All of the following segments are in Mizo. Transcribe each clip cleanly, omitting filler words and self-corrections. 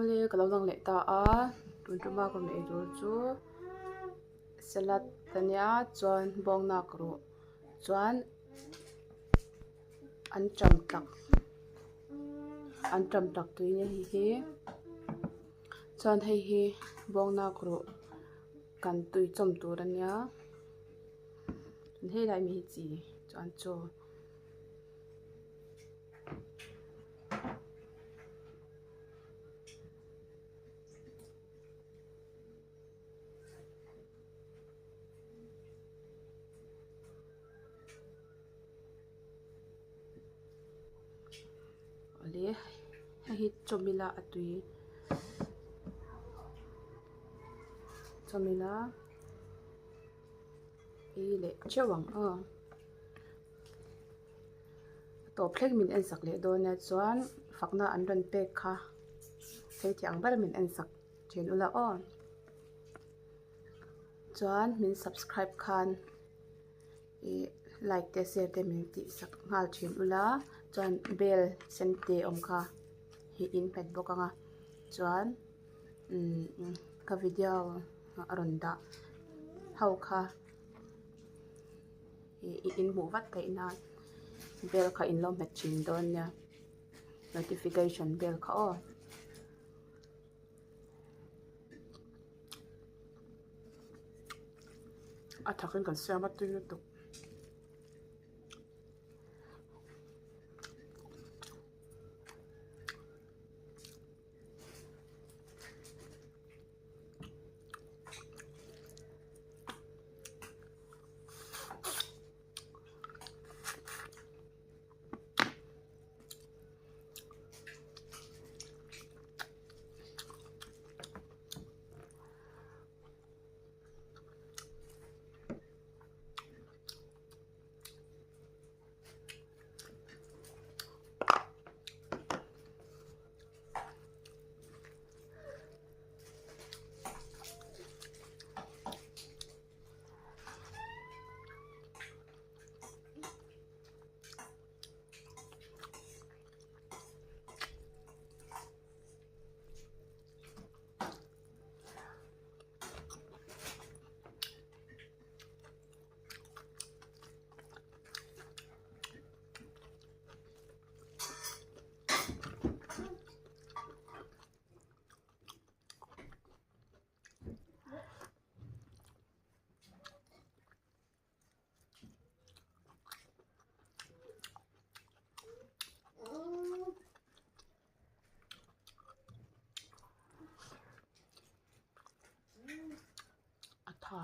Awle ka lo lang leh ta a tun tuma ka rawn ei tur chu salad ania chuan bawng nak ruh chuan an tam tak an tam tak tui nia hei hi chuan hei hi bawng nak ruh kan tui chawm tur ania helai mi hi chi chuan chaw. Awle hei hi chawmila a tui chawmila ei leh theuh ang aw. A tawp thleng min en sak leh dawn nia chuan fakna an rawn pek kha thei thiang ber min en sak thin ula aw chuan min subscribe khan ih like te share te min tih sak nghal thin ula chuan bell sen te awm kha hi in hmet bawk ang a chuan umm ka video a rawn dah ho kha. Ih in hmuh vat theih nan bell kha in lo hmet thin dawn nia notification bell kha aw. A thakin kan siam a tui lutuk. A tha.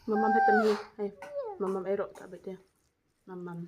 Mamam hetam hi hei mamam ei rawh tah bete mamam.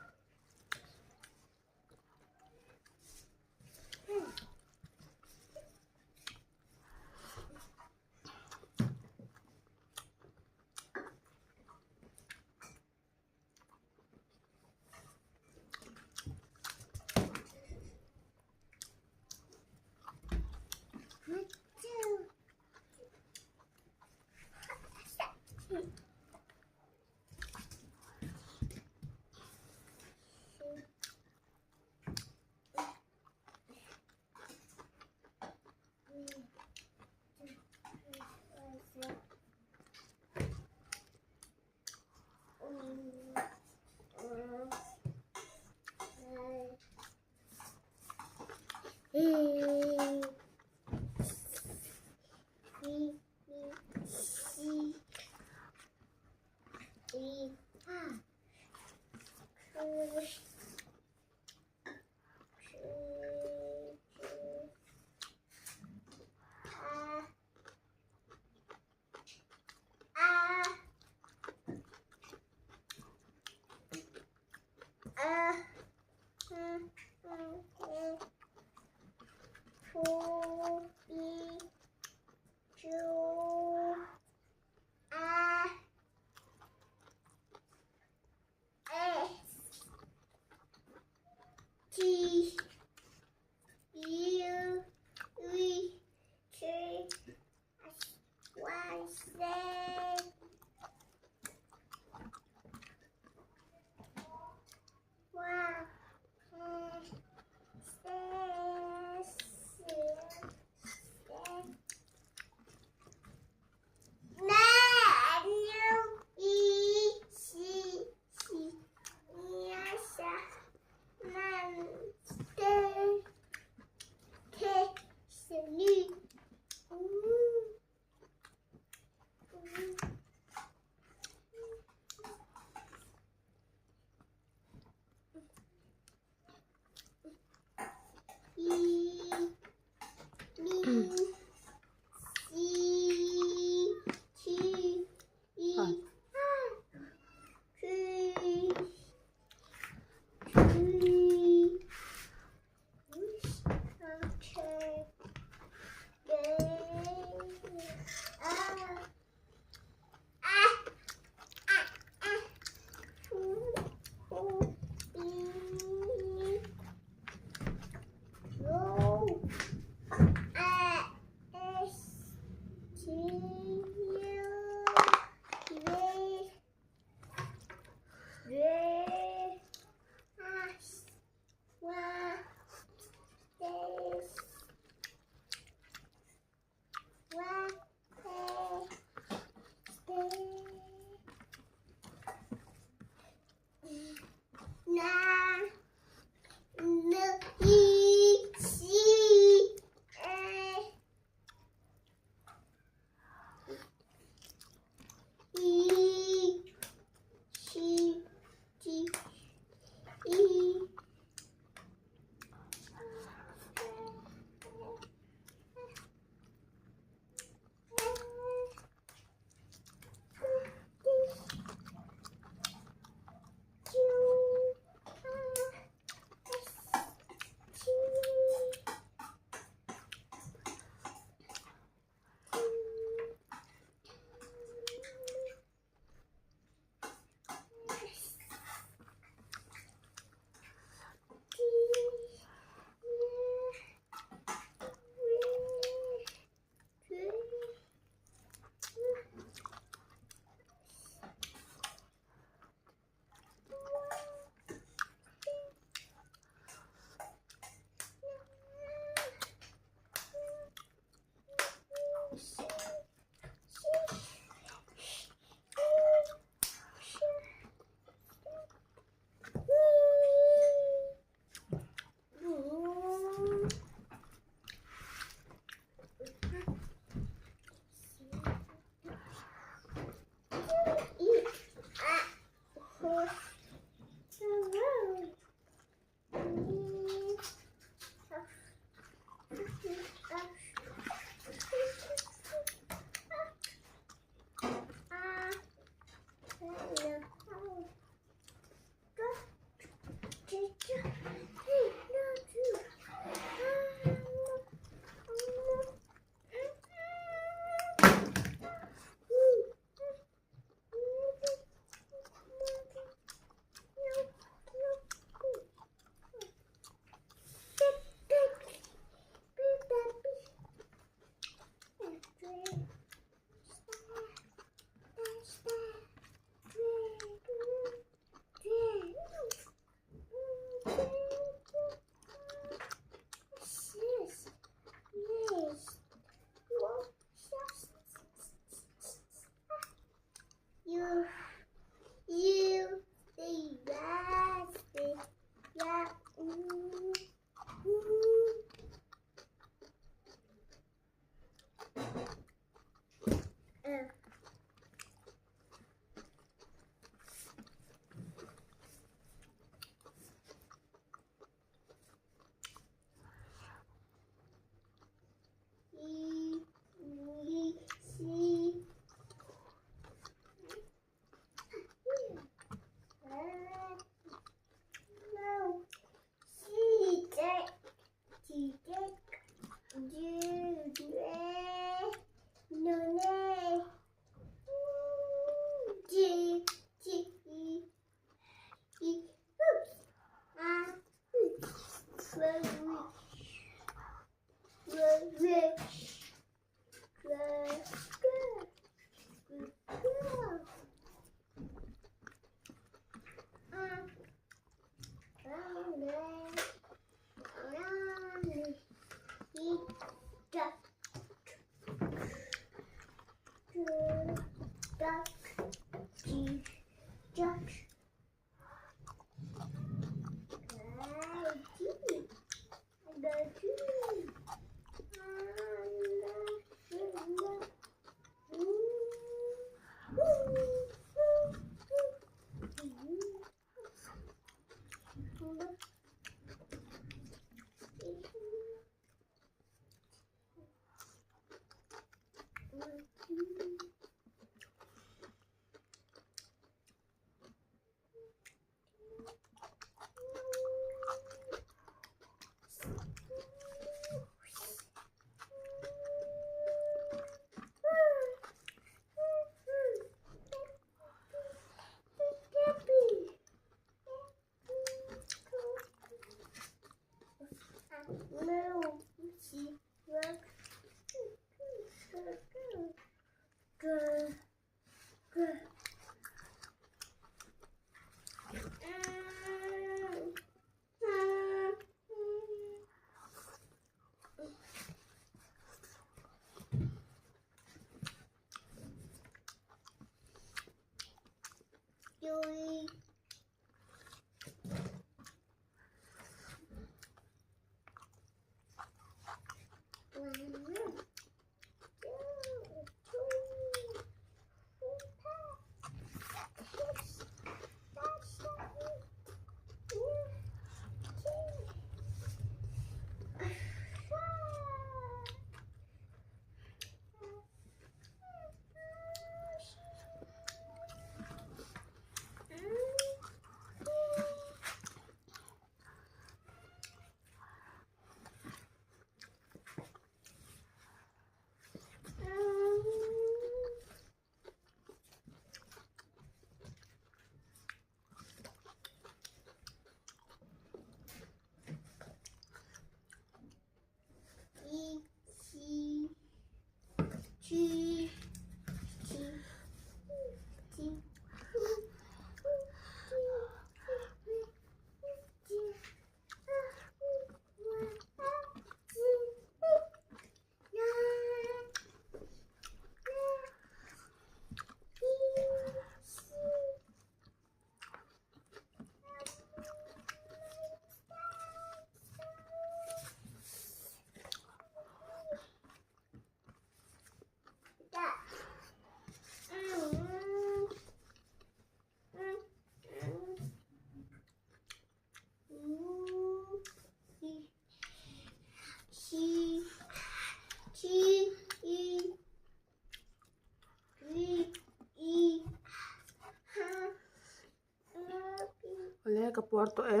Awle ka puar tawh e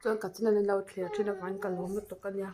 chuan ka channel in lo thlir thin avangin ka lawm lutuk a nia.